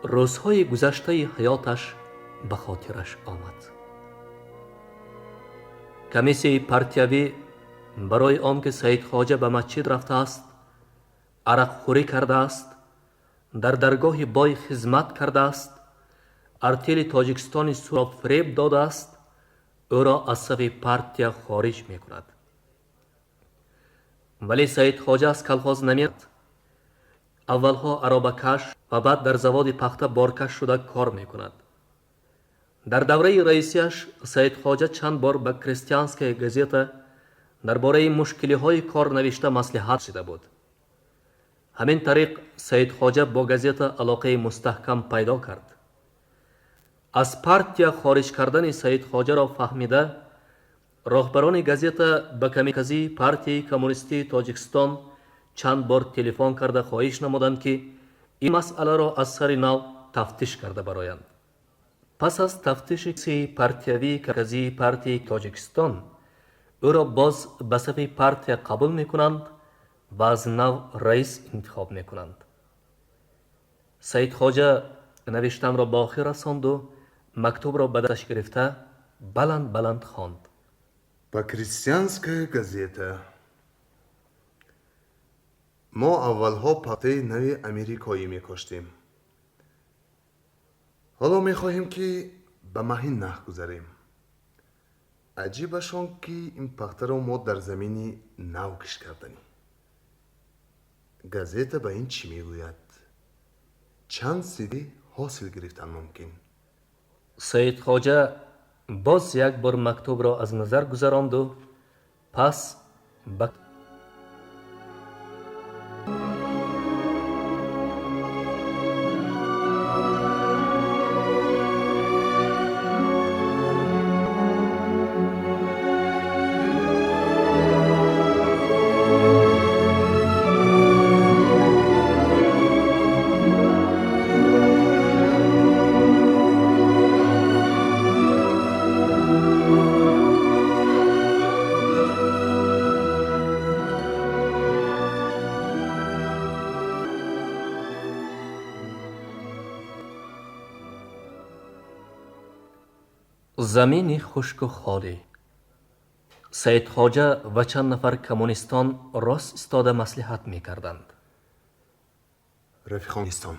рӯзҳои гузаштаи ҳаёташ ба хотираш омад. Комиссияи партиявӣ барои он ки Саидхоҷа ба масҷид рафтааст, арақхӯрӣ кардааст, дар даргоҳи бой хизмат кардааст, артели Тоҷикистони Сурро фиреб додааст, ӯро аз сафи партия хориҷ мекунад. Вале Саидхоҷа аз колхоз намерад. Аввалҳо аробакаш ва баъд дар заводи пахта боркаш шуда кор мекунад. Дар давраи раисияш Саидхоҷа чанд бор ба Крестьянская газета дар бораи мушкилиҳои кор навишта маслиҳат шида буд. Ҳамин тариқ Саидхоҷа бо газета алоқаи мустаҳкам пайдо кард. Аз партия хориҷ кардани Саидхоҷаро фаҳмида, роҳбарони газета ба Комитаи партияи коммунистии Тоҷикистон чанд бор телефон карда хоҳиш намуданд, ки ин масъаларо аз сари нав тафтиш карда бароянд. Пас аз тафтиши партиявии марказии партияи Тоҷикистон ӯро боз ба сафи партия қабул мекунанд ва аз нав раис интихоб мекунанд. Саидхоҷа навиштанро ба охир расонду мактубро ба дасташ гирифта баланд баланд хонд. Ба Крестьянская газета. Мо аввалҳо пахтаи нави америкоӣ мекоштем. Ҳоло мехоҳем, ки ба маҳи нах гузарем. Аҷибаш он, ки ин пахтаро мо дар замини нав кишт карданем. Газета ба ин чӣ мегӯяд? Чанд сиди ҳосил гирифтан мумкин? Саидхоҷа боз як бор мактубро аз назар гузаронду пас ба замини хушку холӣ. Саидхоҷа ва чанд нафар коммунистон рост истода маслиҳат мекарданд. Рафиқонистон,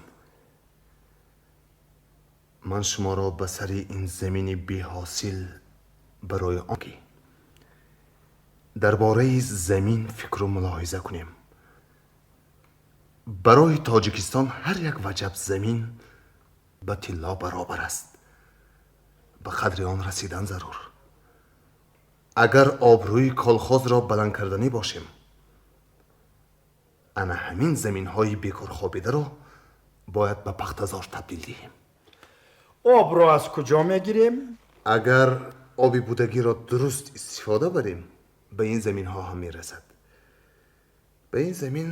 ман шуморо ба сари ин замини беҳосил барои он ки дар бораи замин фикру мулоҳиза кунем. Барои Тоҷикистон ҳар як ваҷаб замин ба тилло баробар аст. Ба қадри он расидан зарур. Агар обрӯи колхозро баланд карданӣ бошем, ана ҳамин заминҳои бекорхобидаро бояд ба пахтазор табдил диҳем. Обро аз куҷо мегирем? Агар оби будагиро дуруст истифода барем, ба ин заминҳо ҳам мерасад. Ба ин замин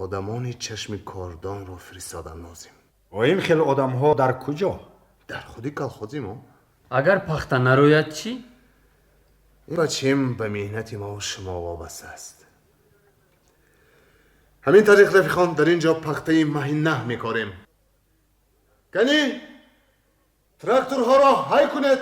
одамони чашми кордонро фиристодан лозим. Ва ин хел одамҳо дар куҷо? Дар худи колхози мо. Агар пахта нарояд чӣ? Ин бачем ба меҳнати мо шумо вобаста аст. Ҳамин тариқ, рафиқон, дар ин ҷо пахтаи маҳи наҳ мекорем. Кани, тракторҳоро ҳай кунед.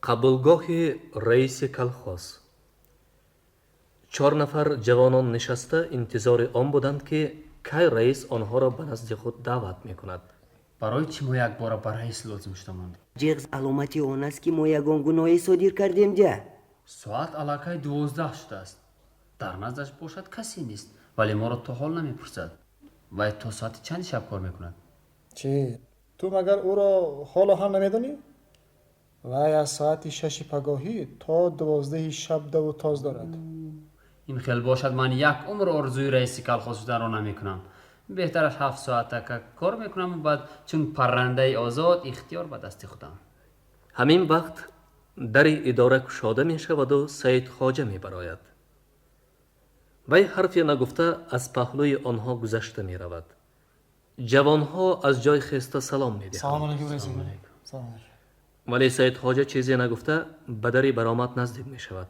Қабулгоҳи раиси колхоз. Чор нафар ҷавонон нишаста интизори он буданд, ки кай раис онҳоро ба назди худ даъват мекунад. Барои чӣ мо якбора ба раис лозим шуда мондем? Ҷиғз аломати он аст, ки мо ягон гуноҳе содир кардем дя. Соат аллакай 12 шудааст. Дар наздаш бошад касе нест, вале моро то ҳол намепурсад. Вай то соати чанди шаб кор мекунад? Чӣ, ту магар ӯро ҳоло ҳам намедонӣ? Вай аз соати 6-и пагоҳӣ то 12-и шаб даву тоз дорад. Ин хел бошад, ман як умр орзуи раиси колхоз шуданро намекунам. Беҳтараш 7 соатака кор мекунаму баъд чун паррандаи озод ихтиёр ба дасти худам. Ҳамин вақт дари идора кушода мешаваду Саидхоҷа мебарояд. Вай ҳарфе нагуфта аз паҳлӯи онҳо гузашта меравад. Ҷавонҳо аз ҷой хеста салом медиҳанд. Салом алейкум, раис. Салом. Вале Саидхоҷа чизе нагуфта ба дари баромад наздик мешавад.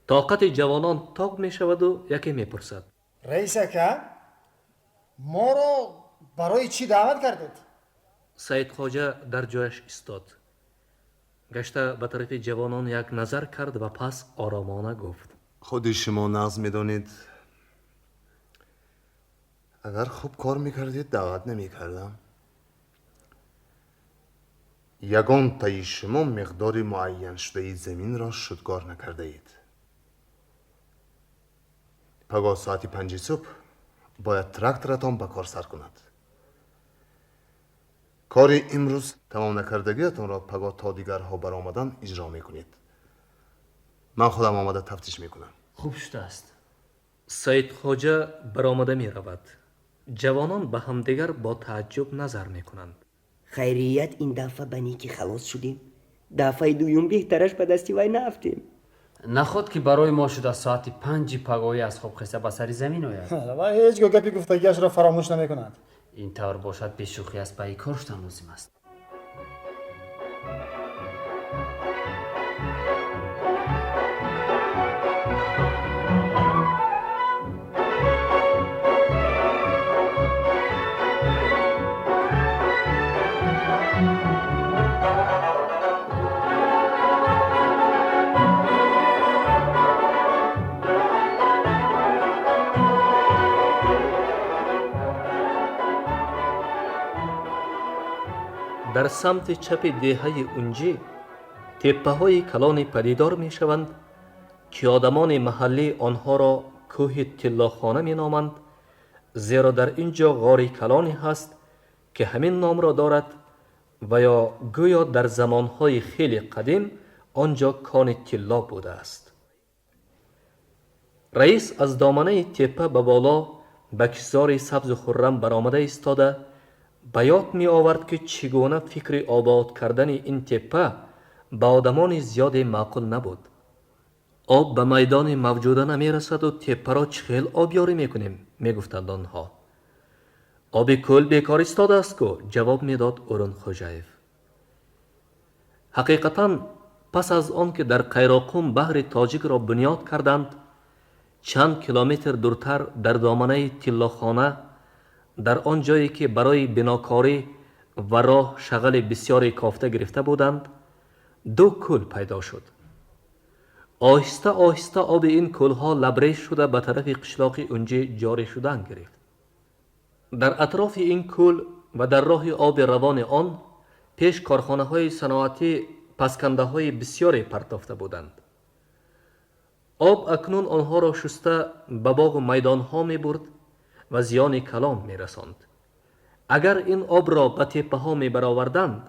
Тоқати ҷавонон тоқ мешаваду яке мепурсад: Раис ака, моро барои чӣ даъват кардед? Саидхоҷа дар ҷояш истод. Гашта ба тарафи ҷавонон як назар кард ва пас оромона гуфт: Худи шумо нағз медонед, агар хуб кор мекардед, даъват намекардам. Ягонтаи шумо миқдори муайяншудаи заминро шудгор накардаед. Пагоҳ соати 5-и субҳ бояд тракторатон ба кор сар кунад. Кори имрӯз тамом накардагиатонро пагоҳ то дигарҳо баромадан иҷро мекунед. Ман худам омада тафтиш мекунам. Хуб шудааст. Саидхоҷа баромада меравад. Ҷавонон ба ҳамдигар бо тааҷҷуб назар мекунанд. Хайрият, ин дафъа ба некӣ халос шудем. Дафъаи дуюм беҳтараш ба дасти вай наафтем. Наход ки барои мо шуда соати 5-и пагоҳӣ аз хоб хеста ба сари замин ояд. Вай ҳеҷ гоҳ гапи гуфтагиашро фаромӯш намекунад. Ин тавр бошад, бешӯхӣ аз пайи кор шудан лозим аст. Дар самти чапи деҳаи Унҷӣ теппаҳои калоне падидор мешаванд, ки одамони маҳаллӣ онҳоро кӯҳи Тиллохона меноманд, зеро дар ин ҷо ғори калоне ҳаст, ки ҳамин номро дорад ва ё гӯё дар замонҳои хеле қадим он ҷо кони тилло будааст. Раис аз доманаи теппа ба боло ба киштзори сабзу хуррам баромада истода ба ёд меовард, ки чӣ гуна фикри обод кардани ин теппа ба одамони зиёде маъқул набуд. Об ба майдони мавҷуда намерасаду теппаро чӣ хел обёрӣ мекунем, мегуфтанд онҳо. Оби кӯл бекор истодааст ку, ҷавоб медод Урунхӯҷаев. Ҳақиқатан, пас аз он ки дар Қайроқум баҳри тоҷикро бунёд карданд, чанд километр дуртар дар доманаи Тиллохона, дар он ҷое ки барои бинокорӣ ва роҳ шағали бисёре кофта гирифта буданд, ду кӯл пайдо шуд. Оҳиста оҳиста оби ин кӯлҳо лабрез шуда ба тарафи қишлоқи Унҷӣ ҷорӣ шудан гирифт. Дар атрофи ин кӯл ва дар роҳи оби равони он пеш корхонаҳои саноатӣ паскандаҳои бисёре партофта буданд. Об акнун онҳоро шуста ба боғу майдонҳо мебурд ва зиёни калон мерасонд. Агар ин обро ба теппаҳо мебароварданд,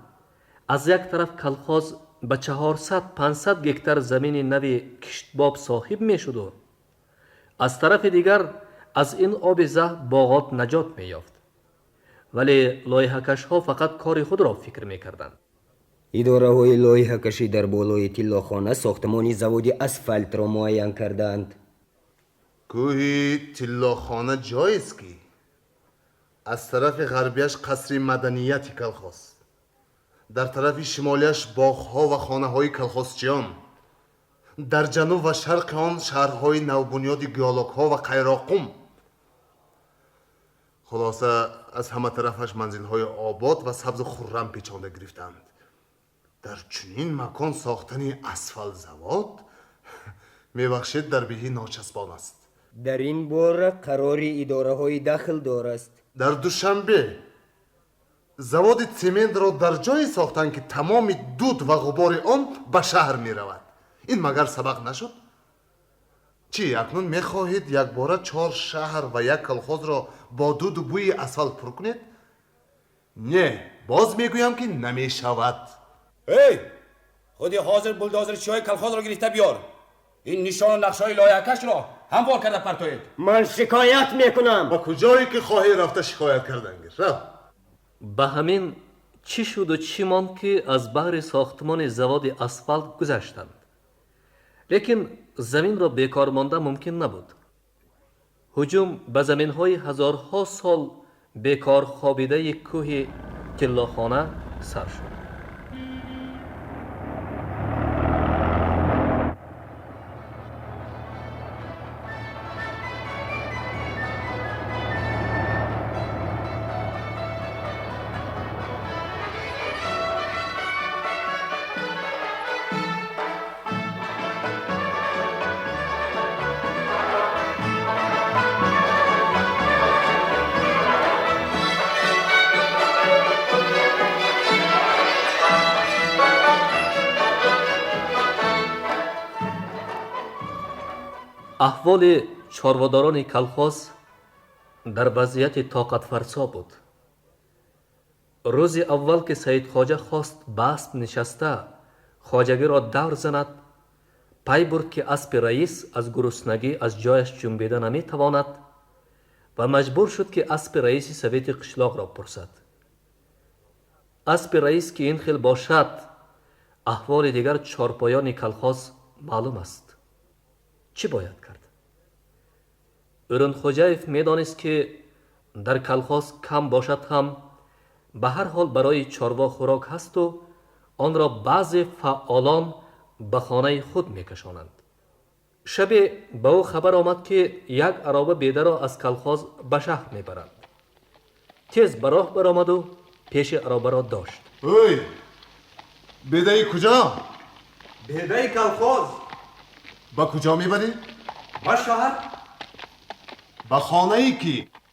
аз як тараф колхоз ба 400-500 гектар замини нави киштбоб соҳиб мешуду, аз тарафи дигар аз ин оби заҳ боғот наҷот меёфт. Вале лоиҳакашҳо фақат кори худро фикр мекарданд. Идораҳои лоиҳакашӣ дар болои Тиллохона сохтмони заводи асфалтро муайян кардаанд. Кӯҳи Тиллохона ҷоест, ки аз тарафи ғарбияш қасри маданияти колхоз, дар тарафи шимолияш боғҳо ва хонаҳои колхозчиён, дар ҷануб ва шарқи он шаҳрҳои навбунёди геологҳо ва Қайроқум. Хулоса, аз ҳама тарафаш манзилҳои обод ва сабзу хуррам печонда гирифтаанд. Дар чунин макон сохтани асфалтзавод, мебахшед, дар беҳӣ ночасбон аст. Дар ин бора қарори идораҳои дахлдор аст. Дар Душанбе заводи цементро дар ҷое сохтанд, ки тамоми дуд ва ғубори он ба шаҳр меравад. Ин магар сабақ нашуд? Чӣ, акнун мехоҳед якбора 4 шаҳр ва як колхозро бо дуду бӯи асфалт пур кунед? Не, боз мегӯям, ки намешавад. Эй, худи ҳозир булдозерчиҳои колхозро гирифта биёр. Ин нишону нақшҳои лоиҳакашро ҳамвор карда партоед. Ман шикоят мекунам. Ба куҷое ки хоҳӣ рафта шикоят кардан гир. Рав. Ба ҳамин чӣ шуду чӣ монд, ки аз баҳри сохтмони заводи асфалт гузаштанд. Лекин заминро бекор монда мумкин набуд. Ҳуҷум ба заминҳои ҳазорҳо сол бекор хобидаи кӯҳи Тиллохона сар шуд. Аҳволи чорводорони колхоз дар вазъияти тоқатфарсо буд. Рӯзи аввал, ки Саидхоҷа хост ба асп нишаста хоҷагиро давр занад, пай бурд, ки аспи раис аз гуруснагӣ аз ҷояш ҷунбида наметавонад ва маҷбур шуд, ки аспи раиси совети қишлоқро пурсад. Аспи раис ки ин хел бошад, аҳволи дигар чорпоёни колхоз маълум аст. Чӣ бояд кард? Ӯрунхоҷаев медонист, ки дар колхоз кам бошад ҳам, ба ҳар ҳол барои чорво хӯрок ҳасту онро баъзе фаъолон ба хонаи худ мекашонанд. Шабе ба ӯ хабар омад, ки як ароба бедаро аз колхоз ба шаҳр мебаранд. Тез ба роҳ баромаду пеши аробаро дошт. Ой, бедаи куҷо? Бедаи колхоз. Ба куҷо мебарӣ? Ба шаҳр. Ба хонае ки?